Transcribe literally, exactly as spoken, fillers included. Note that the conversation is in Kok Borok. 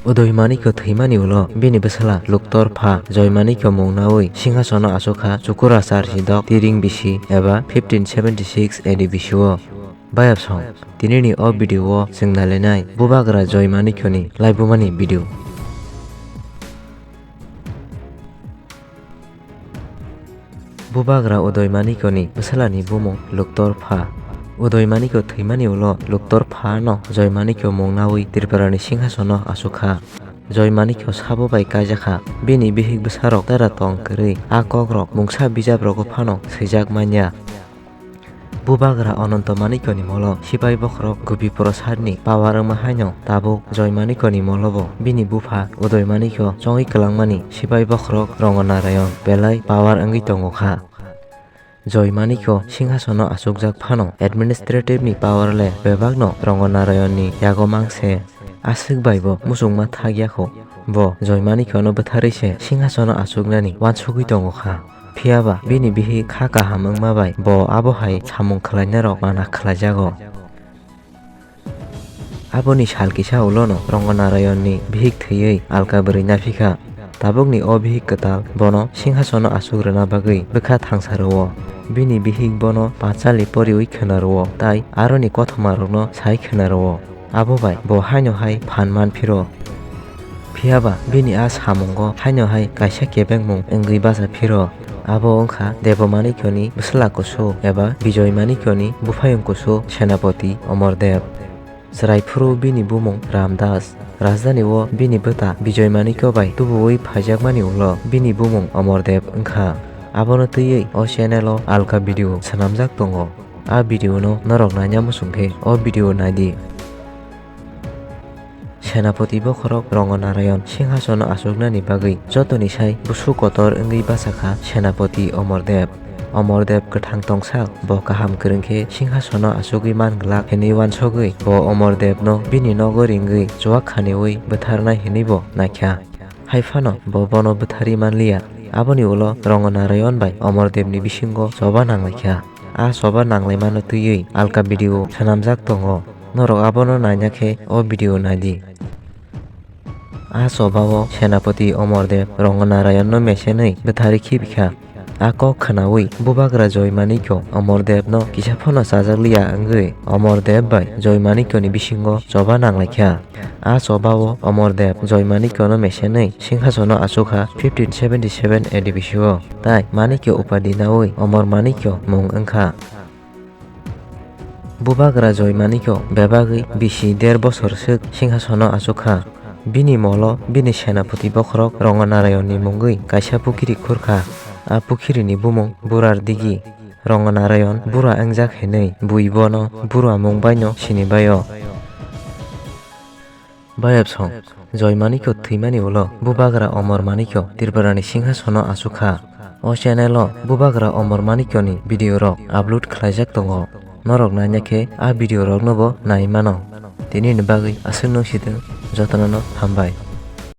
Udoi Manikyo thwimani ulo bini bwsala Luktor pha Joy Manikyo mung naui singhasono achukha Chukurachar Sidok Tiring bisi eba fifteen seventy six A D bisi o. Bayapsong, tinini o video o chwng nailainai Bubagra Joy Manikyoni laibumani video. Bubagra Udoi Manikyoni bwsalani bumung Luktor pha. Udoi Manikyo thwimani ulo Luktor pha no Joy Manikyo mung naui Tripurani singhasono achukha. Joy Manikyo sabo bai kaijakha, bini bihik bwsarok dara tong kwrwi a kokrok mungsa bijaprogo phano swijak manya. Bubagra Ononto Manikyoni molo Sipai Bokhorok Gopi Prosadni power wngma haino tabuk Joy Manikyoni molobo bini bupha Udoi Manikyo chongwi kwlangmani Sipai Bokhorok Rongo Narayon belai power wngwi tongo kha. Joy Manikyo singhasono achukjak phano administrative ni power le bebakno Rongo Narayonni yago mangse. Aswk bai bo muchungma thak ya kho. Bo Joy Manikyono bwtharwi se singhasono achuknani uansugwi tongo kha. Phiya ba bini bihik kha kaham wngma bai bo abo hai samung khlainarok mana khlaijago. Aboni sal kisa ulono Rongo Narayonni bihik thwiwi alka bwrwi naphi kha. Tabukni o bihik kwtal bono singhasono achuk rwna bagwi bwkha thangsa rwo. Bini bihik bono Pachali poriwi khwna rwo, tai aroni kothomarokno sai khwna rwo. Abo bai bo haino hai phan man phiro. Phiya ba bini a samungo haino hai kaisa kebengmung wngwi bacha phiro. Abo wngkha Debo Manikyoni bwsla kusu eba Bijoy Manikyoni buphayung kusu Senapati Omordev. Chwrai phuru bini bumung Ramdas. Rajdhani o bini bwta Bijoy Manikyo bai tubuwi phaijakmani ulo bini bumung Omordev wngkha. Abono twiwi o channel o alka video swnamjak tongo. A video no norok naina muchung khe o video naidi. Senapati Bokhorok Rongo Narayon singhasono achuknani bagwi jotoni sai busu kotor wngwi bachakha Senapati Omordev. Omordev kwthang tongsak bo kaham kwrwng khe singhasono achugwi man glak hinwi uansugwi bo Omordevno bini nogo ringwi chuak khaniwi bwtharnai hinwi bo naikha. Hai phano bo bono bwtharwi manliya. Aboni ulo Rongo Narayon bai Omordevni bisingo choba nanglaikha. A choba nanglaimano twiwi alka video swnamjak tongo. Norok abono naina khe o video naidi. A chobao Senapati Omordev Rongo Narayonno mesenwi bwtharwi khibikha. A kok khwnaui Bubagra Joy Manikyo Omordevno kisa phano chajakliya wngwi Omordev bai Joy Manikyoni bisingo choba nanglaikha. A chobao Omordev Joy Manikyono mesenwi singhasono achukha fifteen seventy seven A D bisi o, tai Manikyo upadi naui Omor Manikyo mung wngkha. Bubagra Joy Manikyo bebagwi bisi der bosor swk singhasono achukha. Bini molo bini Senapati Bokhorok Rongo Narayonni mungwi kaisa pukhiri khurkha. A pukhirini bumung Burar Digi. Rongo Narayon bura wngjak hinwi bui bono bura mung baino sinibaio. Bayapsong, Joy Manikyo thwimani ulo Bubagra Omor Manikyo Tripurani singhasono achukha. O channel o Bubagra Omor Manikyoni video rok upload khlaijak tongo. Norok naina khe a video rokno bo nai mano. Tinini bagwi aswkno sitwng, jotono no hambai.